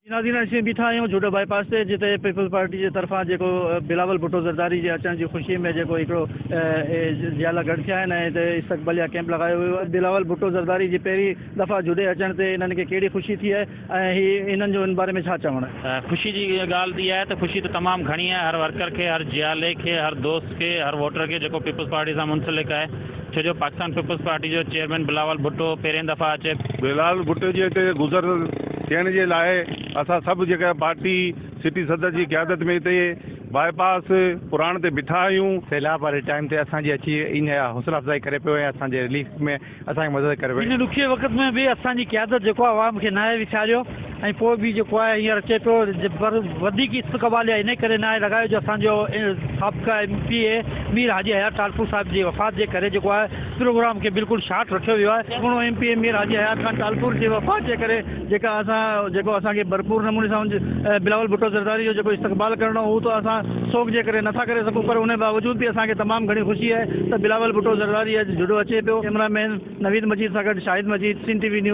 ناظرين اسين بيٺا آهيون جهوٽو بائي پاس تي جتي پيپلز پارٽي جي طرفان جيڪو بلاول ڀٽو زرداري جي اچڻ جي خوشي ۾ جيڪو هڪڙو جيالا گڏ ٿيا آهن ۽ هتي استقباليه ڪيمپ لڳايو ويو آهي. بلاول ڀٽو زرداري جي پهرين دفعا جهوٽي اچڻ تي انهن کي ڪهڙي خوشي ٿي آهي ۽ هي انهن جو ان باري ۾ ڇا چوڻ آهي. خوشي جي ڳالهه ته اها آهي ته خوشي ته تمام گهڻي آهي هر ورڪر کي هر جيالي کي هر دوست کي هر ووٽر کي جيڪو پيپلز پارٽي سان منسلڪ آهي ڇو جو پاڪستان پيپلز پارٽي جو چيئرمين بلاول ڀٽو پهرين دفعا اچي بلاول ڀٽو جي هتي گذر ٿيڻ جي لاء اسان سڀ جيڪا پارٽي سٽي صدر جي قيادت ۾ هتي باء پاس پراڻ تي بيٺا آهيون. سيلاب واري ٽائيم تي اسان جي اچي ان حوصلا افزائي ڪري پيو ۽ اسان جي رليف ۾ اسان کي مدد ڪري پيو. هن ڏکئي وقت ۾ به اسان جي قيادت جيڪو آهي عوام کي ناهي وساريو ۽ پوء به جيڪو آهي هينئر اچي پيو پر وڌيڪ استقبال يا انهي ڪري ناهي لڳايو جو اسان جو سابقه M P A Mir Haji Hayat Talpur صاحب جي وفات جي ڪري جيڪو آهي پروگرام کي بلڪل شارٽ رکيو ويو آهي. اڳوڻو M P A Mir Haji Hayat Khan Talpur جي وفات جي ڪري جيڪا اسان جيڪو اسان کي ڀرپور نموني سان بلاول ڀٽو زرداري جو جيڪو استقبال ڪرڻو هو ته اسان سوڳ جي ڪري نٿا ڪري سگهون پر ان باوجود به اسان کي تمام گهڻي خوشي آهي ته بلاول ڀٽو زرداري اڄ جهڏو اچي پيو. ڪئميرا مين نويد مجيد سان گڏ Shahid Majeed, Sindh T V news.